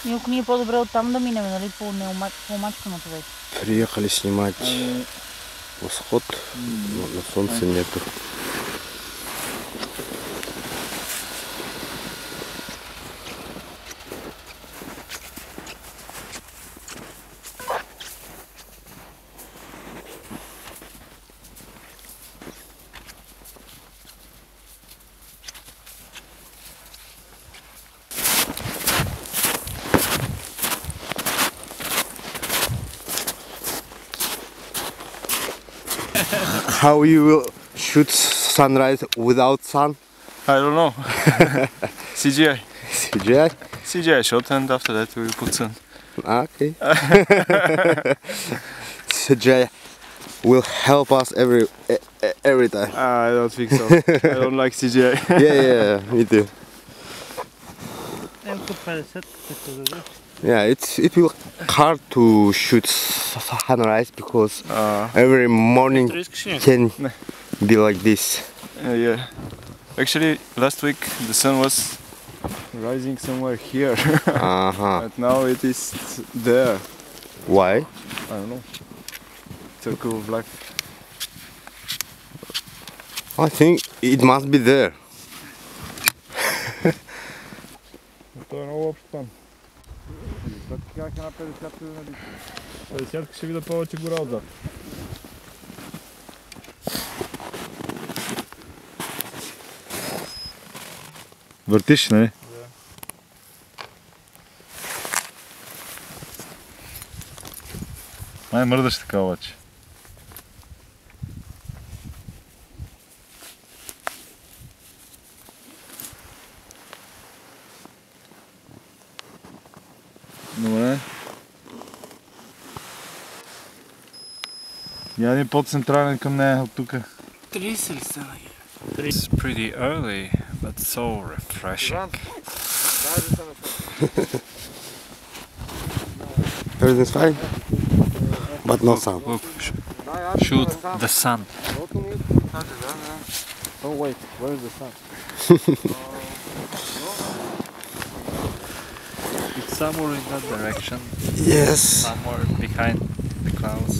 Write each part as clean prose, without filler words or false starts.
Милко, ние по-добре оттам да минем, нали, по неомачканото вече. Приехали снимать восход, но солнца нету. How you will shoot sunrise without sun? I don't know. CGI. CGI? CGI shot and after that we will put sun. Okay. CGI will help us every time. I don't think so. I don't like CGI. Yeah, me too. Yeah, it will hard to shoot sunrise because every morning can be like this. Yeah, actually last week the sun was rising somewhere here. And now it is there. Why? I don't know. Circle of life. I think it must be there. Това е много общо там. Това ти казах една 50-ка да наличи. 50-ка ще видя повече гора отзад. Въртиш, нали? Да. Май мърдаш така обаче. Добре. Я един по-централен към нея от тука. 30 ли са? It's pretty early, but so refreshing. Everything's fine, but no sun. Look, shoot the sun. Oh wait, where is the sun? It's somewhere in that direction. Yes. Somewhere behind the clouds.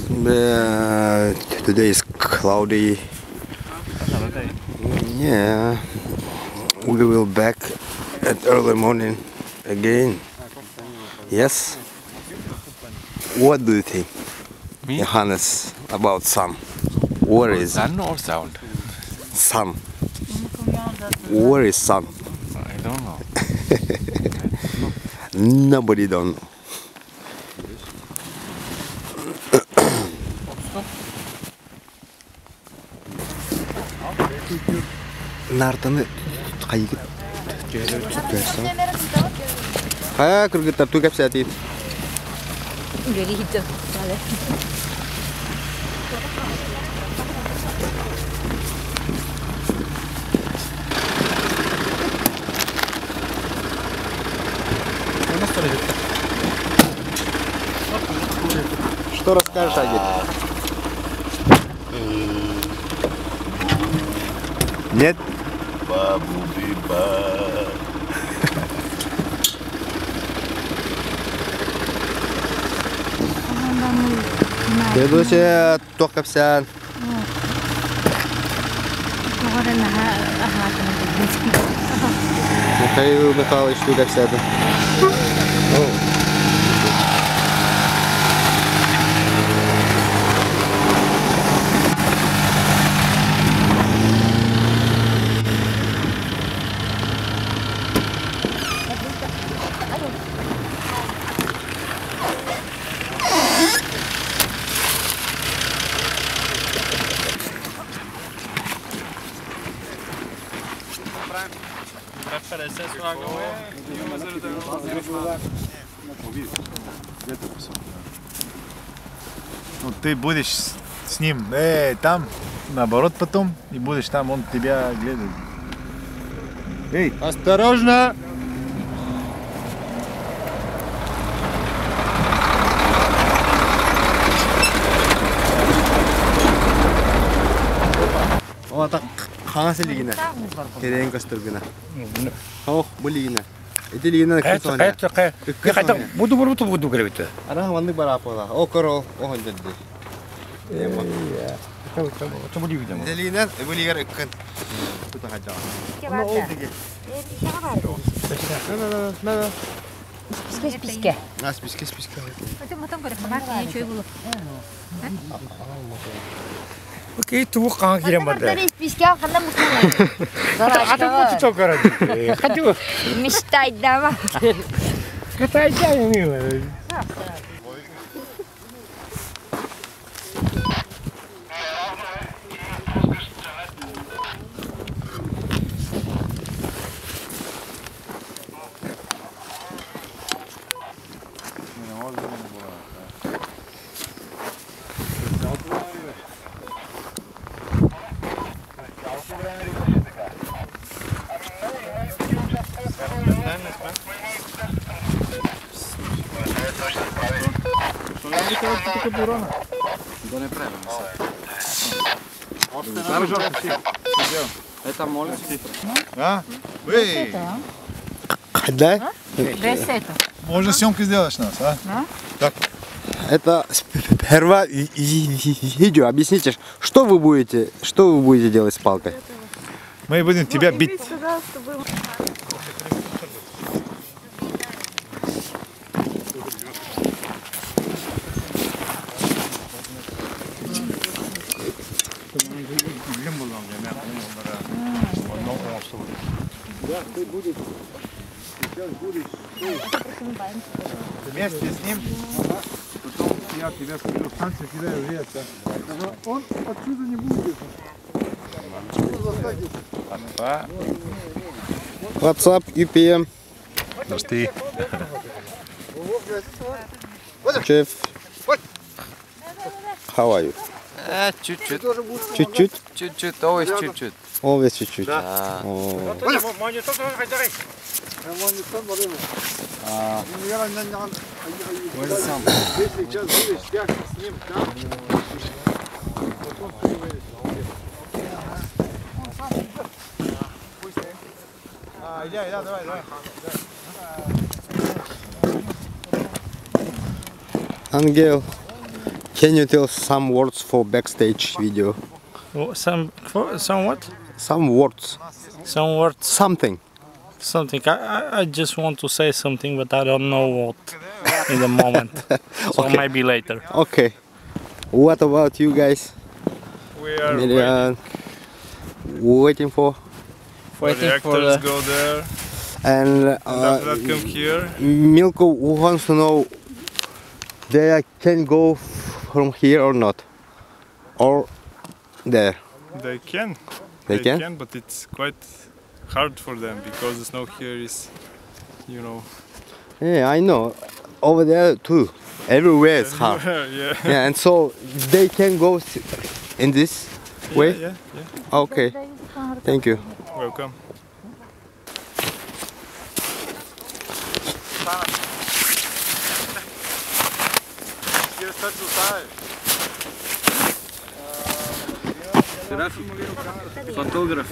Today is cloudy. Another day. Yeah, we will back at early morning again. Yes. What do you think, Me? Johannes, about sun? Where is Sun or sound? Sun. Where is sun? I don't know. Nobody don't know. Нартаны кайгы Хая кыргыттар ту кепсәти. Үлелі Что расскажешь, Агит? Нет? Следующая токапсян. Михаил Михайлович токапсян. Но ты будешь с ним, там, наоборот потом, и будешь там, он тебя глядит. Эй, осторожно! Вот так, ханасы лигина. Терен костыргына. Ох, бу лигина. Итилигинен Кайт кайт буду буду буду көрөбүт. Ара маннык барапыла. О коро охон дедди. Итилигинен эбилигер ыккын. Тута хаджа. Списке, списке. На списке, списке. Окей, туу каан кирен барды. Списке алганда муслим. Аты бу тоо көрөт. Хати. Мечтай дама. Катай жай. А? Эй, Да? Десета. можно съемки сделаешь нас, а? Так. Это сперва видео. Объясните, что вы будете делать с палкой? Мы будем тебя бить. Вместе с ним. Потом я тебя скажу, станцию кидаю в лес. Он отсюда не будет. What's up, UPM? Здрасте. Chef. How are you? Чуть-чуть. Чуть-чуть? Чуть-чуть, always чуть-чуть. Always чуть-чуть. Да. Давай, давай. Angel, can you tell some words for backstage video? Some what? Some words. Some words. Something. Something. I just want to say something, but I don't know what in the moment. So okay. Maybe later. Okay. What about you guys? We are waiting for. Waiting the for actors the go there. And after that come here. Milko wants to know they can go from here or not, or there. They can. They can? Can, but it's quite hard for them because the snow here is, you know. Yeah, I know. Over there too. Everywhere it's hard. Yeah. Yeah, and so they can go in this way. Yeah, yeah. Okay. Thank you. Welcome. Фотограф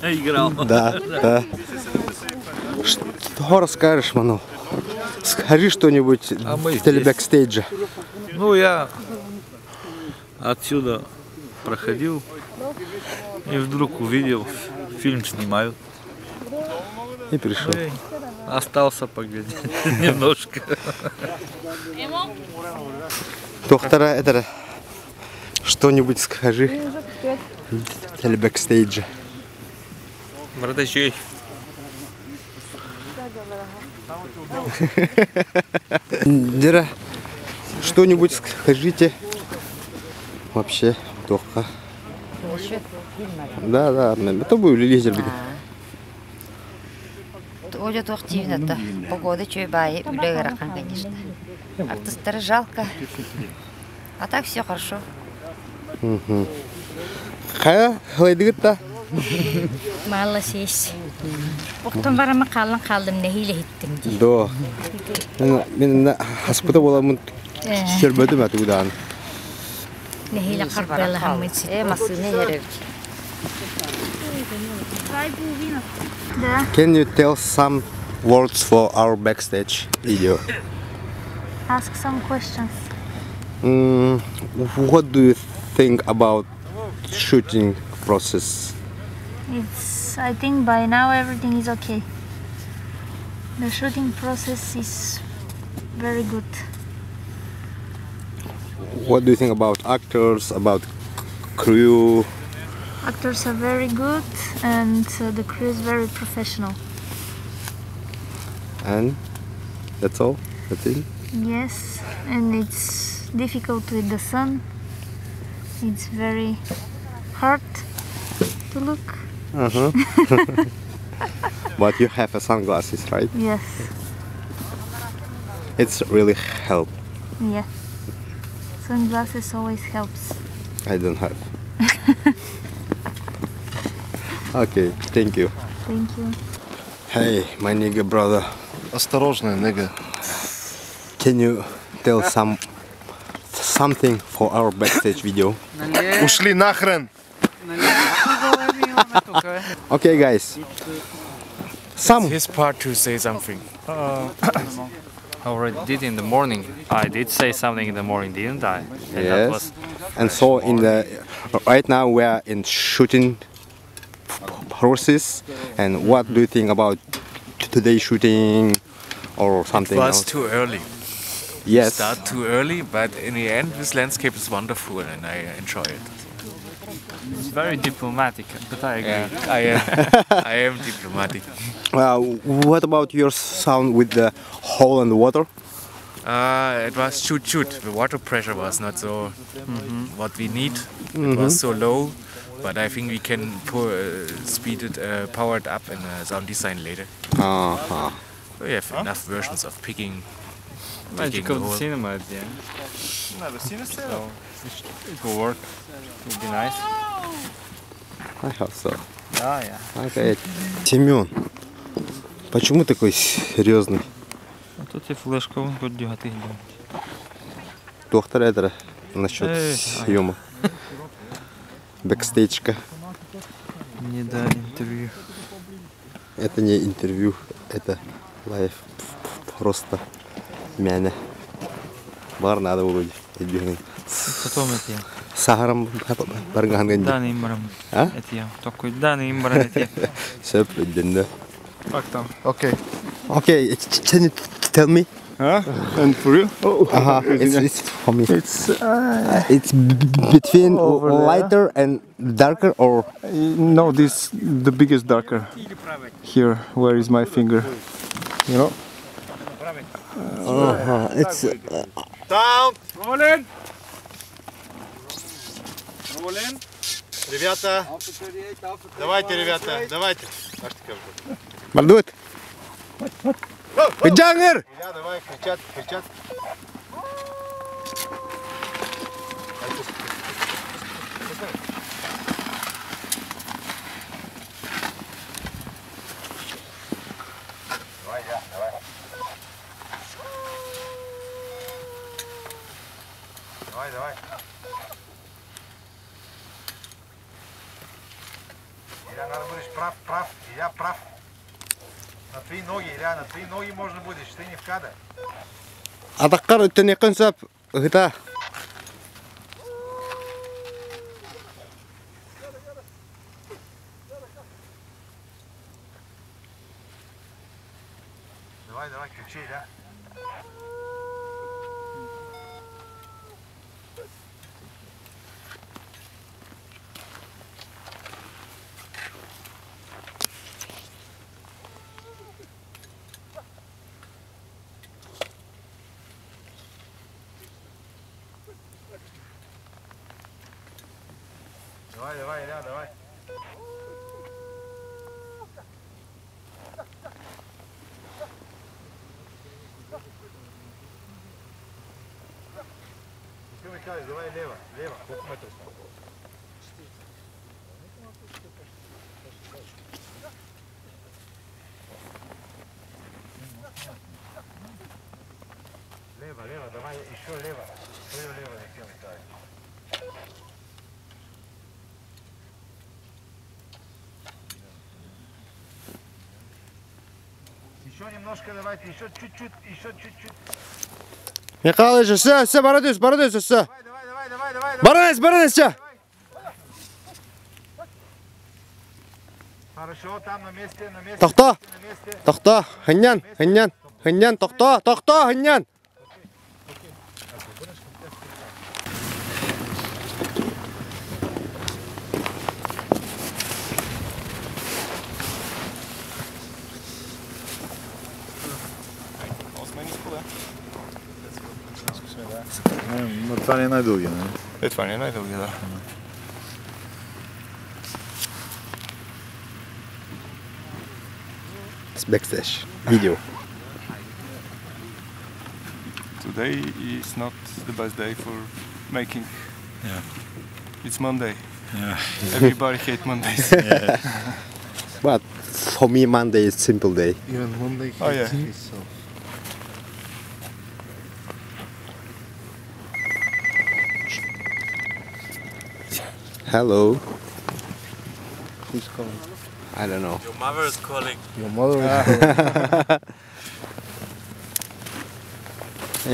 играл. Да, да. Что расскажешь, Ману? Скажи что-нибудь в телебэкстейдже. Ну, я отсюда проходил и вдруг увидел, фильм снимают. И пришел. Ну, и остался поглядеть немножко. Доктора, это что-нибудь скажи в телебэкстейдже. Братачей. Дера, что-нибудь скажите. Вообще, дока. Да, да, это будет лидер. Погода чуй-бай, конечно. Артистары жалко. А так все хорошо. Угу. Хая, хлайдыгыт-то? Мало сесть. Оқтон барама қалын қалдым, нәхиле хиттим ди. Да. Мен хаспыта боламын кербөтүм атудан. Нәхиле қарбала хаммын сит. Масыны еревич. Can you tell some words for our backstage video. Ask some questions. What do you think about shooting process? It's, I think by now everything is okay. The shooting process is very good. What do you think about actors, about crew? Actors are very good and the crew is very professional. And that's all? That's it? Yes, and it's difficult with the sun. It's very hard to look. Uh-huh. But you have a sunglasses, right? Yes. It's really help. Yeah. Sunglasses always helps. I don't have. Okay, thank you. Thank you. Hey, my nigga brother. Осторожно, nigga. Can you tell something for our backstage video? Ушли нахрен! Okay, guys. Some. It's his part to say something. I already did in the morning. I did say something in the morning, didn't I? And Yes. That was And so in the right now we are in shooting process. And what do you think about today's shooting or something It was else? too early. Yes. Start too early, but in the end, this landscape is wonderful and I enjoy it. It's very diplomatic, but I agree. Yeah, I am. I am diplomatic. What about your sound with the hole and the water? It was shoot, shoot. The water pressure was not so what we need. It was so low, but I think we can speed it, power it up in sound design later. We have enough versions of picking. Magic digging of the hole. cinema at the end. So it will work. It will be nice. I hope so. Yeah, yeah. Okay. Семен, почему такой серьезный? А тут и флешка, вон хоть дюгаты идем. Доктор это насчет Эй, съема. Бэкстейджка. Не дали интервью. Это не интервью, это лайв. Просто мяне. Бар надо вроде. Потом это я. Сахаром барган Да, имбрам. А? Это я. Такой, да, имбрам это я. Все придёт. Как там? Окей. Okay, can you tell me? Huh? And for you? Oh, uh-huh. It's for me. It's, it's between over there. lighter and darker, or No, this the biggest darker. Here, where is my finger? You know. Uh-huh. It's Down. Rolling. Rolling. Ребята, давайте, ребята, давайте. Мордует. Джангер! Илья, давай, кричат, кричат. Давай, я, давай. Давай, давай. Илья, надо будешь прав, прав, Илья, прав. На твои ноги, Илья, на твои ноги можно будешь, ты не в кадр. Атаккар өттен сап, гыта. Давай, давай, кричи, Илья. Давай, давай, Илья, давай. Ты Михайлович, давай лево, лево, сколько метров там? Лево, лево, давай еще лево. Лево, лево, Алексей Михайлович. Еще немножко давайте, еще чуть-чуть, еще чуть-чуть. Михалыч, все, все, барадыш, барадыш, все. Давай, давай, давай, давай. Барадыш, барадыш, все. Хорошо, там на месте, на месте. Тохто. На месте. Тохто, хыньян, хыньян, хыньян, тохто, тохто, хыньян. Но това не е най-дългия, нали? Е, това не е най-дългия, да. Backstage video. Today is not the best day for making. Yeah. It's Monday. Yeah. Everybody hates Mondays. Yeah. But for me, Monday is simple day. Even Monday Oh, yeah. itself. Hello. Who's calling? I don't know. Your mother is calling. Your mother is calling.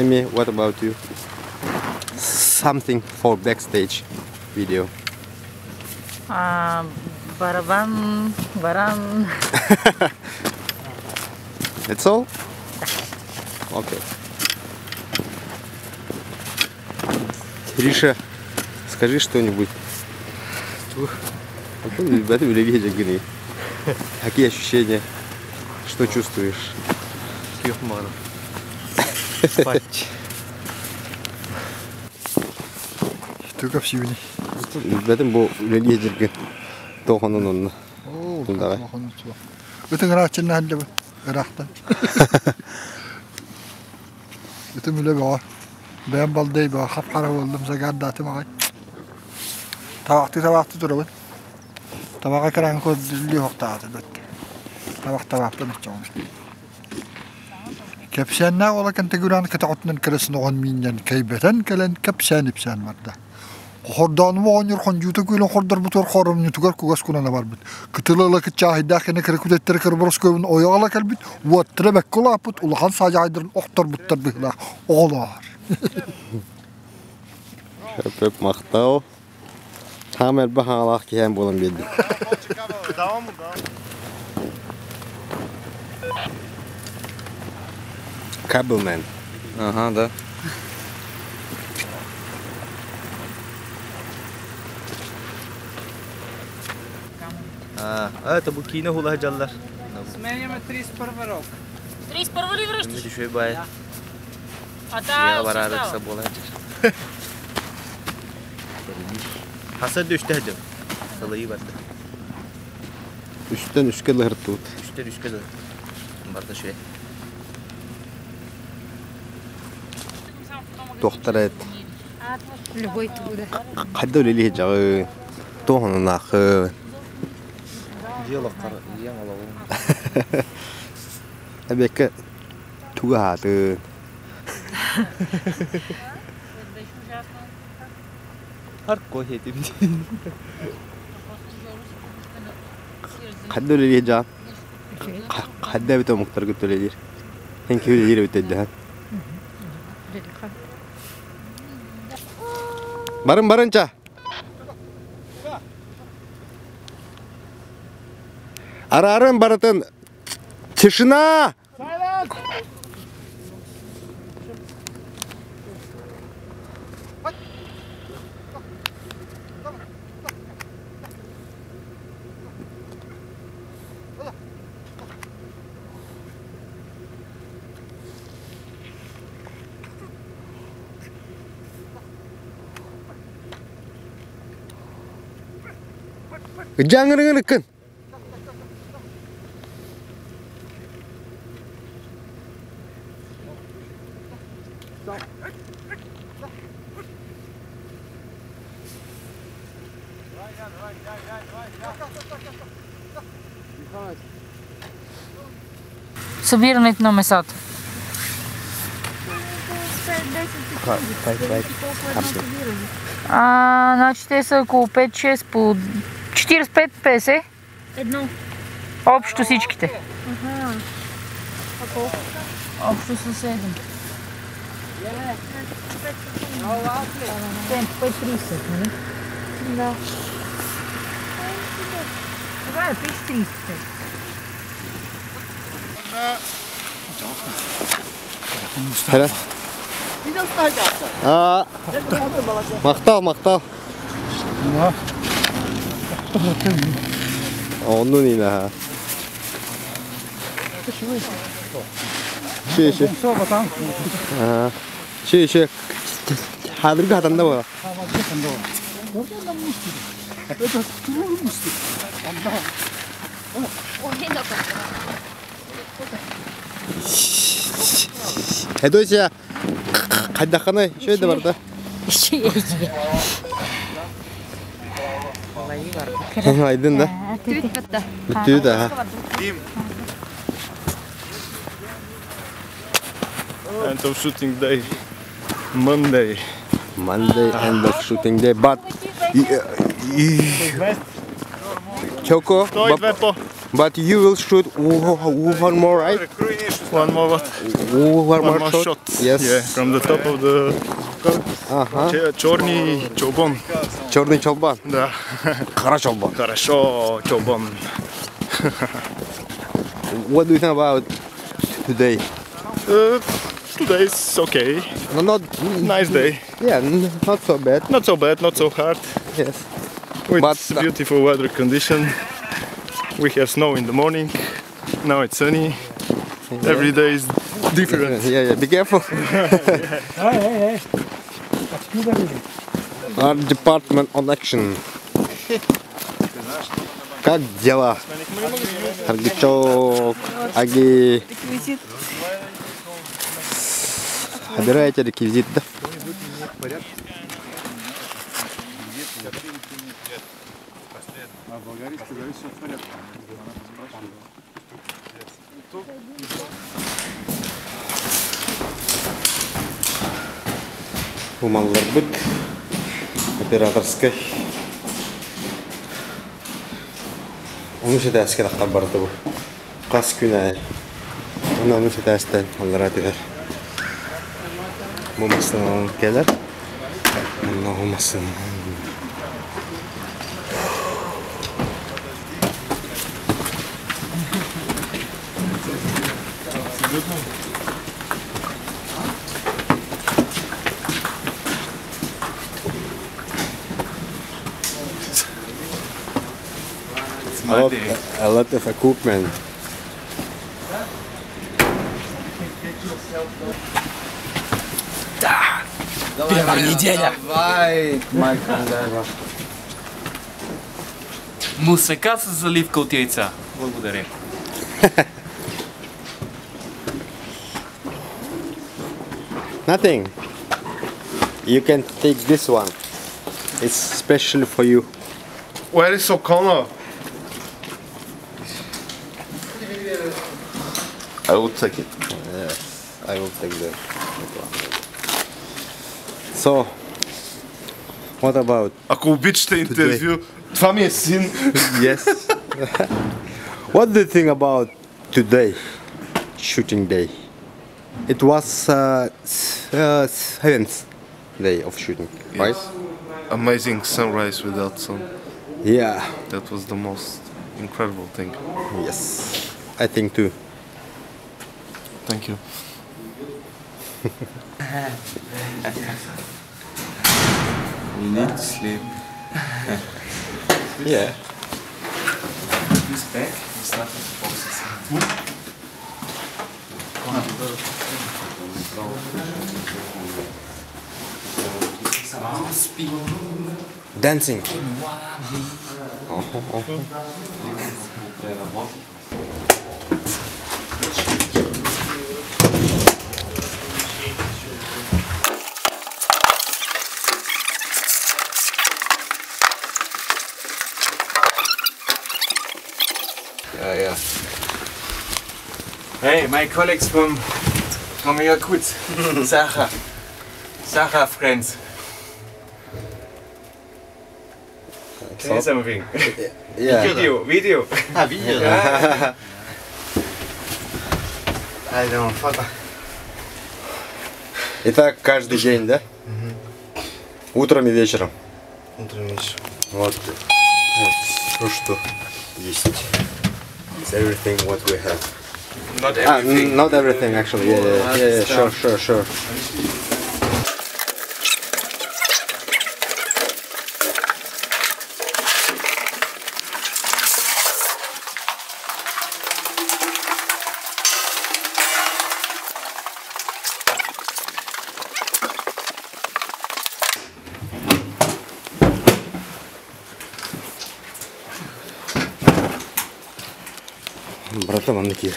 Amy, what about you? Something for backstage video. Барабан, баран. That's all? Okay. Риша, скажи что-нибудь. Какие ощущения? Что чувствуешь? Спать. Только в сивне. Бәтен бу лидерге тохонун онна. Давай. Бүтүн рахчын хәлле рахта. Бүтүн үле бар. Бәм балдай ба хап-хара болдум загардаты магай. Табакты табакты турабын. Табака каран көдүлү хоктааты бит. Табак табакты чоң. Кепсәннә ола кенте гүран кытагытнын кырысын огон миннен кейбетен келен кепсән ипсән барда. Хорданым оонюр хонжута күлін хордар бұтыр хорым нютугар кугас кунана бар бит. Кытылыла кытчахида кene кыркүтеттер кырбырос көбүн ояла калбит. Уаттыра бәккола апыт улахан сажайдырын оқтар буттар быхла. Оғлар. Хөп мақтау. Хамел бахалах киһен болан бедди. Кабелмен. Ага, да. А, это букина хула жаллар. Сменяме 31 рок. 31 ли връщаш? Ми бай. А та барарык сабола. Хаса düştü hacım. Salayı bastı. Üstten üstке лыртут. Üstten üstке лыр. Барда шуе. Доктор Любой туда. Кайда үлеле жагы. Тохонун акы. Дело кара, ең алабы. Әбекке туга хаты. Хар кохетим. Кайда үлеле жа. Кайда бит муктар көтөлелер. Хен кебелер бит да. Барын барынча. Арарын баратын. Тишина! Жаңырыңырыкын. Събирането на месото. Значи те са около 5-6 по 45-50. Едно. Общо всичките. Аха. Общо са 7. 5.30, нали? Да. Това е 5.35. Хара. А, махтал, махтал. Онну нина. Ши, ши. А, ши, ши. Хадырга хатанда ба. Хедойся. Кайдаханы, шөйдө бар да. Айдын да. Бүтүү да. End of shooting day. Monday. Monday end of shooting day, but Choco, but you will shoot one more, right? One more what? One more shot. Yes. Yeah, from the top of the Черный чолбон. Черный чолбан? Да. Хорошо, чолбан. Хорошо, чолбан. What do you think about today? Today is okay. No, not nice day. Yeah, not so bad. Not so bad, not so hard. Yes. With but beautiful weather condition. We have snow in the morning. Now it's sunny. Yeah. Every day is different. Yeah, yeah. Be careful. Hey, hey, hey. Art department on action. Как дела? Аргичок, Аги. Собираете реквизит, да? Умаллар быт операторской. Onu şey derske daktar bardı bu. Kas günü. Onu şey dersten onlara diler. Bu masın gelir. Allah'ım masın. A lot of equipment. Да! Первая неделя! Давай, Майк. Мусака с заливка от яйца. Благодаря. Nothing. You can take this one. It's special for you. Where is O'Connor? I will take it. Yes, I will take the one. So, what about Ако обичате интервю, това ми е син. Yes. What do you think about today, shooting day? It was seventh day of shooting, right? Yes. Amazing sunrise without sun. Yeah. That was the most incredible thing. Yes, I think too. Thank you. We need to sleep. Yeah. This bag is not supposed to. Dancing. Yeah, yeah. Hey, my colleagues from Yakutsk, Sacha, Sacha friends. Say something. Yeah. Video, video. Ah, video. Yeah. Айда, фото. Итак, каждый день, да? Утром и вечером. Утром и вечером. Вот, вот все, что есть. It's everything what we have. Not everything. Not everything, actually. Yeah, sure, sure. Братан, такие.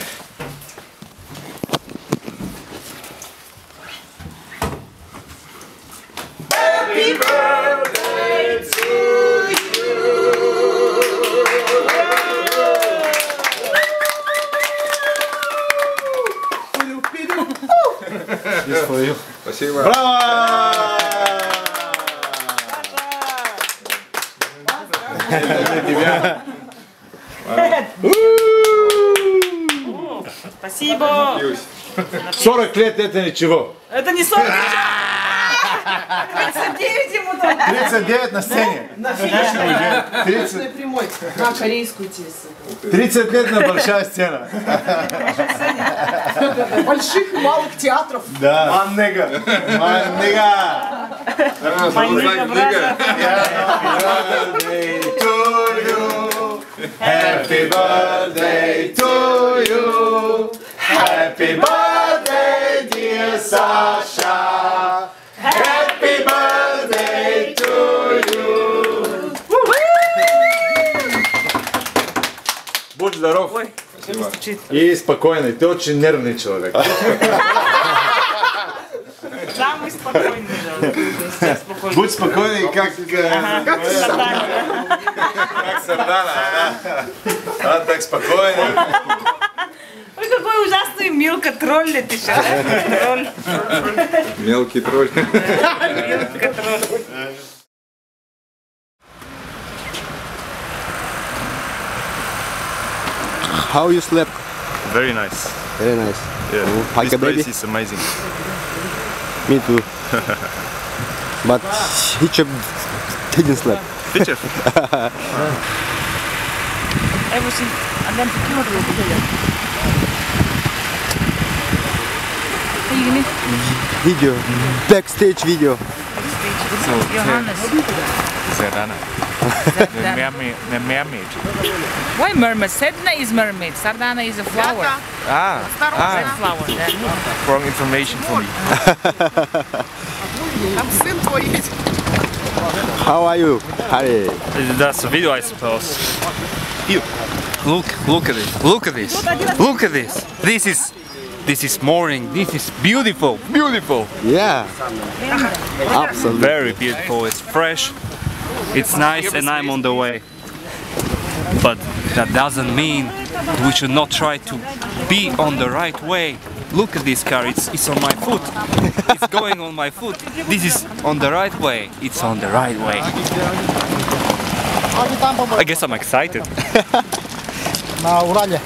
Happy birthday to you. This for you. Спасибо. Браво! Для тебя. Спасибо! 40 лет это ничего. Это не 40 лет! 39 ему там. 39 на сцене. На финишной. 30. Прямой. На корейскую тебе. 30 лет на большая сцена. Больших и малых театров. Да. Маннега. Маннега. Маннега, Happy birthday to you. Happy birthday, dear Sasha. Happy birthday to you. Будь здоров. Ой, стучит. И спокойный. Ты очень нервный человек. Самый спокойный же. Будь спокойный, как... Как Сардана. Как Сардана, да. Она так спокойно. Ой, какой ужасный Милка тролль ты сейчас. Тролль. Мелкий тролль. Милка тролль. How you slept? Very nice. Very nice. Yeah. Like This a baby? place is amazing. Me too. But Hitcher didn't sleep. Hitcher? Video. Backstage video. So, Sardana. The mermaid. The mermaid. Why mermaid? Sedna is mermaid. Sardana is a flower. Ah, Red flower. Yeah. Wrong information for me. How are you, Harry? That's a video, I suppose. You look, look at it. Look at this. Look at this. This is morning. This is beautiful, beautiful. Yeah. Absolutely. Very beautiful. It's fresh. It's nice, and I'm on the way. But that doesn't mean we should not try to be on the right way. Look at this car, it's on my foot. It's going on my foot. This is on the right way. It's on the right way. I guess I'm excited. На Урале.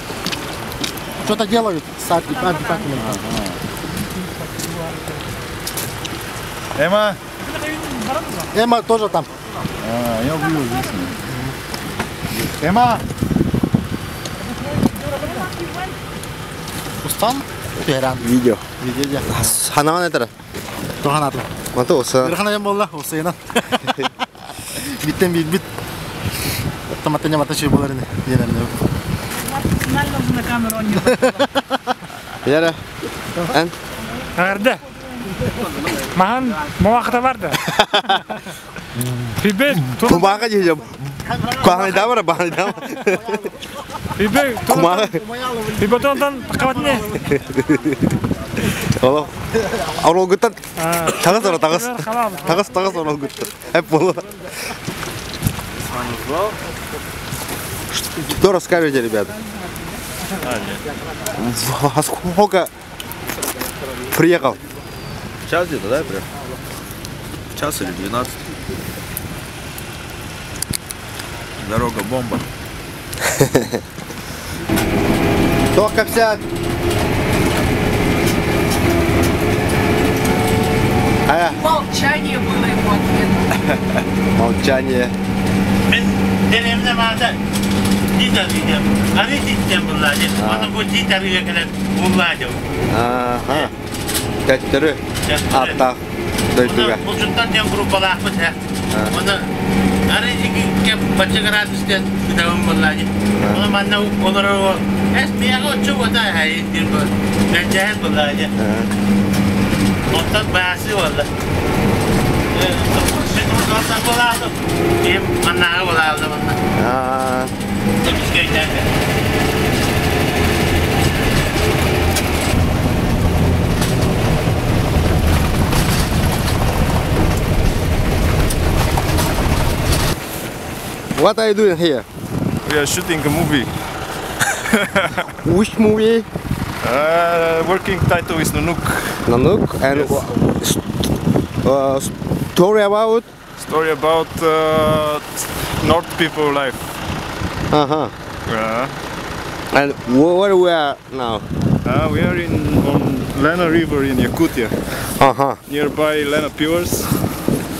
Что-то делают с антипаками. Эмма? Эмма тоже там. А, я увидел здесь. Эмма! Устал? Видео. Видео. Ханаван это? Туханату. Матоса. Ирхана болла, осайна. Биттен бит бит. Томатыня маташи боларыны. Енерне. На камеру не. Яра. Эн? Арда. Махан муахта барда. Ребят, Кумага дедем. Кумага дама, бахны дама. Ребят, Кумага. Ребят, он там тақабатне. Алло. Арол гыттан. Тагыс ора тагыс. Тагыс тагыс орол гыттан. Эп боло. Что расскажете, ребята? Во сколько приехал? Час где-то, да, прям? Час или 12. Дорога бомба. Только вся. Хайа? Молчание было его ответом. Молчание. Мен деревне баада дит арыйдым. Арый диттен булла дед. Оны бу дит арыйга келен булла дед. Ага. Төттөрү. Аттаах дойдуга. Булчуттан диэн группалаахпыт һэ. Оны арый икки бачча градус диэн күтәбин булла дед. Оны манна олорор эс мияга отчу бота хайын диэн бу. Мэлдьэһэн булла дед. Оттон баасы болла. Ким маннааҕы булаалды манна. Эмискэ What are you doing here? We are shooting a movie. Which movie? Working title is Nanook. Nanook and Yes. Story about? Story about North people life. Uh-huh. And where we are now? We are on Lena River in Yakutia. Uh-huh. Nearby Lena Pillars.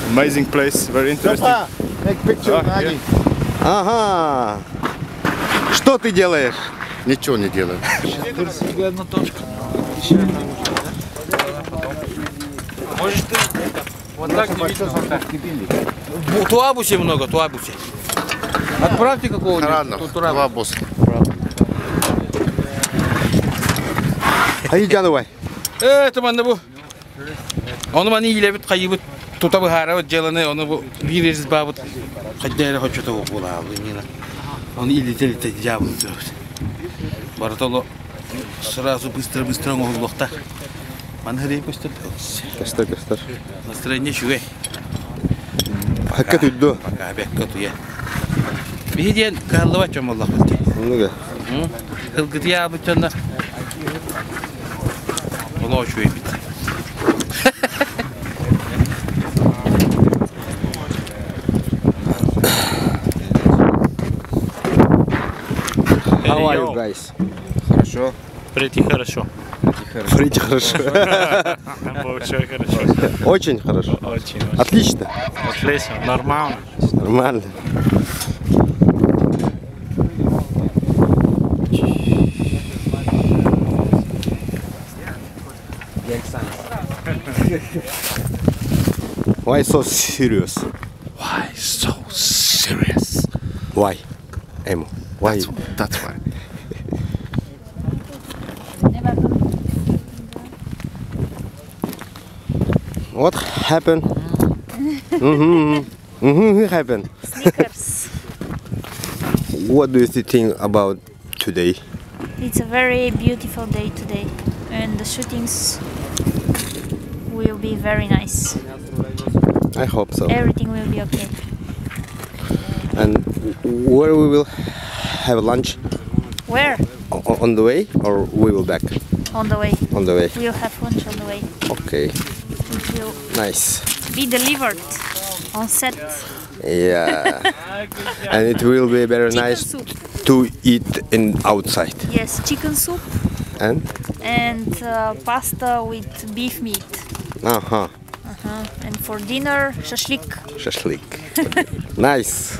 Amazing place, very interesting. Make picture of Nagi. Ага. Что ты делаешь? Ничего не делаю. Одна точка. Еще одна нужна, да? Можешь ты вот так не видно, вот так. Туабусе много, туабусе. Отправьте какого-нибудь. Туабус. А иди давай. Это манна бу. Оны маны илебит кайыбыт тута быһаарабыт дьыаланы оны бу биир баабыт хайдайра хочута буолаабы нина. Оны илите-илите дьаабын турабыт. Баратоло сразу быстро-быстро оҥоһуллуохта. Маны хырыйы көстөр. Көстөр, көстөр. Настроение үчүгэй. Хакка туйду. Пока бэккэ туя. Биһи диэн кыһаллыбат дьон буоллахпыт дии. Оннуга. Ылгытыйаабыт дьонно олоо үчүгэйбит. How are you guys? Хорошо. Pretty хорошо. Pretty хорошо. Очень хорошо. Очень хорошо. Очень. Отлично. Отлично. Нормально. Нормально. Why so serious? Why so serious? Why? Emo. Why? That's why. What happened? Mm-hmm. Mm-hmm. Happened. Sneakers. What do you think about today? It's a very beautiful day today, and the shootings will be very nice. I hope so. Everything will be okay. And where we will have lunch? Where? On the way or we will back? On the way. On the way. We'll have lunch on the way. Okay. It will Nice. be delivered on set. Yeah. And it will be very Chicken nice soup. to eat in outside. Yes, chicken soup And? and pasta with beef meat. Uh-huh. Uh-huh. And for dinner, shashlik. Shashlik. Nice.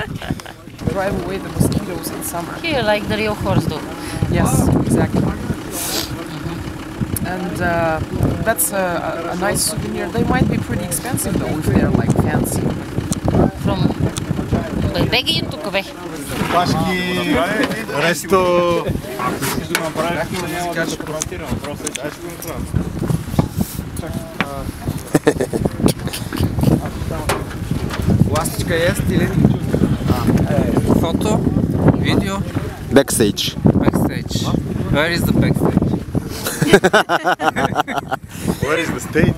Drive away the mosquitoes in summer. Here, like the real horse do. Yes, exactly. And that's a nice souvenir. They might be pretty expensive though if they're like fancy. From Беги тук, бе. Пашки, ресто. Ласточка есть или? Фото, видео, Backstage. backstage. Where is the backstage? Where is the stage?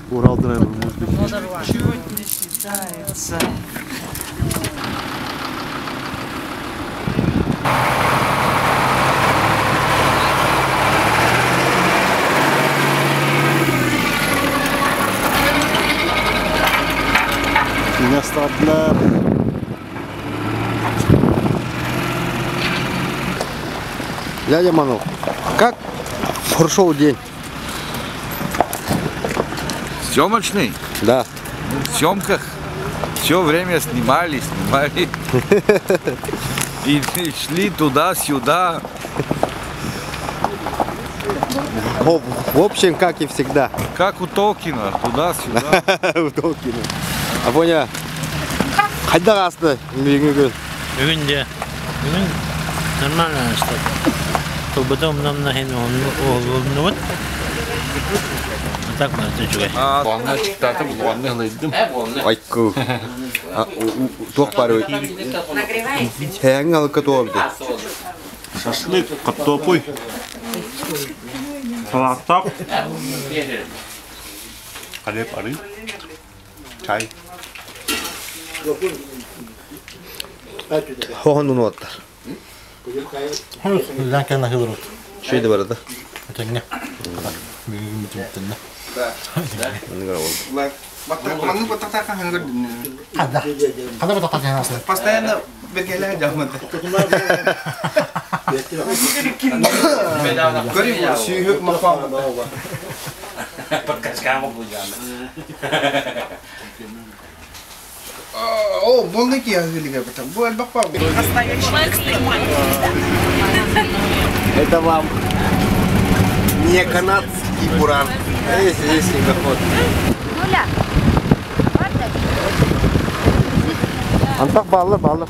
Урал драйвер, может быть. Чуть не считается. Място. сардылар. Дядя Манул, как прошел день? Съемочный? Да. В съемках все время снимали, снимали. И шли туда-сюда. В общем, как и всегда. Как у Толкина, туда-сюда. У Толкина. А поня, хайда асты, бүгүн. Бүгүн де. Бүгүн нормально что. Тулбытым нам на хин он вот. Так мы отвечаем. Буанна чиктатым, буанны хлыдым. Айкку. Туох бары. Хәңгә алка туабды. Шашлык, картопуй. Салаттап. Халеп ары. Чай. Хохон уну аттар. Ләкин хилрут. Шөйдө бар да. Өтәңне. Постоянно бергеле жамады. Көрүм сүйүк мапам. О, болны ки язылыга бата. Бу албак па. Это вам не канадский буран. Здесь, здесь снегоход. Антак баллы, баллы.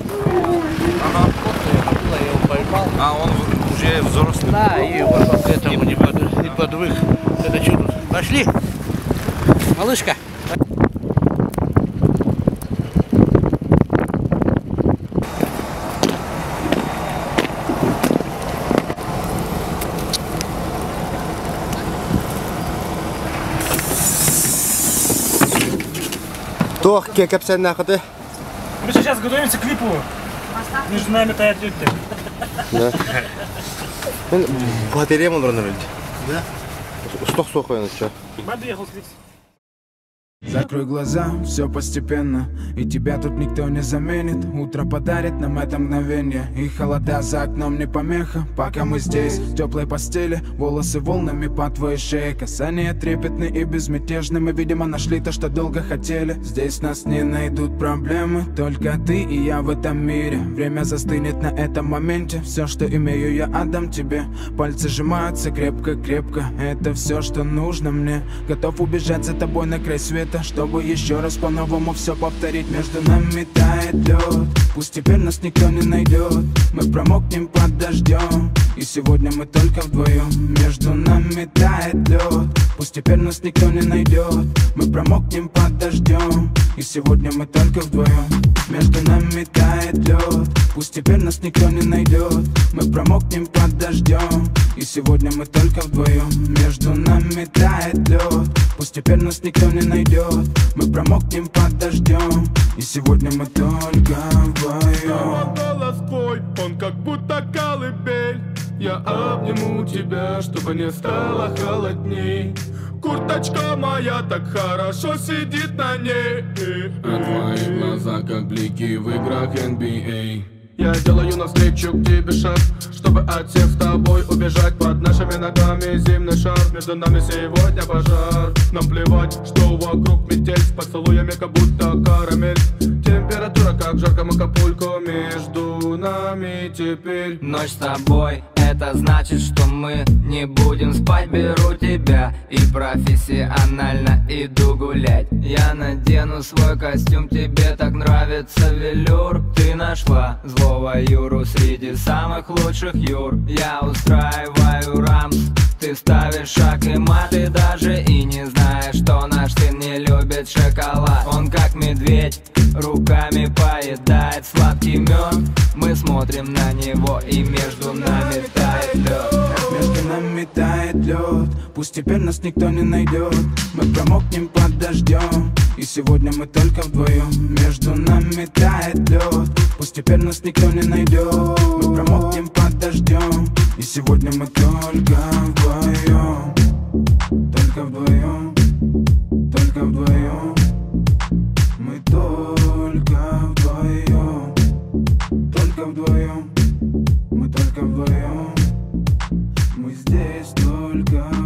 А он уже взрослый. Да, и вот к этому не под, не подвых. Это что тут? Пошли! Малышка! Туох кепсен нахаты. Мы сейчас готовимся к клипу. Между нами тает лед. Да. Мен батареям олорон өлдү. Да? Усток суох коёнучу. Баду ехал слить. Закрой глаза, все постепенно, и тебя тут никто не заменит. Утро подарит нам это мгновение, и холода за окном не помеха. Пока мы здесь, в теплой постели, волосы волнами по твоей шее. Касания трепетны и безмятежны, мы, видимо, нашли то, что долго хотели. Здесь нас не найдут проблемы, только ты и я в этом мире. Время застынет на этом моменте, все, что имею, я отдам тебе. Пальцы сжимаются крепко-крепко, это все, что нужно мне. Готов убежать за тобой на край света, чтобы еще раз по-новому все повторить. Между нами тает лед, пусть теперь нас никто не найдет. Мы промокнем под дождем, и сегодня мы только вдвоем. Между нами тает лед, пусть теперь нас никто не найдет. Мы промокнем под дождем, и сегодня мы только вдвоем. Между нами тает лед, пусть теперь нас никто не найдет. Мы промокнем под дождем, и сегодня мы только вдвоем. Между нами тает лед, пусть теперь нас никто не найдет. Мы промокнем под дождем, и сегодня мы только вдвоем. Голос твой, он как будто колыбель. Я обниму тебя, чтобы не стало холодней. Курточка моя так хорошо сидит на ней. А твои глаза как блики в играх NBA. Я делаю навстречу к тебе шаг, чтобы от всех с тобой убежать. Под нашими ногами земный шар, между нами сегодня пожар. Нам плевать, что вокруг метель, с поцелуями как будто карамель. Температура как в жарком Акапулько, между нами теперь. Ночь с тобой, это значит, что мы не будем спать. Беру тебя и профессионально иду гулять. Я надену свой костюм, тебе так нравится велюр. Ты нашла злого Юру среди самых лучших Юр. Я устраиваю рамс, ты ставишь шаг и мат. Ты даже и не знаешь, что наш сын не любит шоколад. Он как медведь, руками поедает сладкий мед. Мы смотрим на него, и между нами тает лед. Между нами тает лед, пусть теперь нас никто не найдет. Мы промокнем под дождем, и сегодня мы только вдвоем. Между нами тает лед, пусть теперь нас никто не найдет. Мы промокнем под дождем, и сегодня мы только вдвоем. Только вдвоем, только вдвоем. Мы только Мы только вдвоем. Мы здесь только.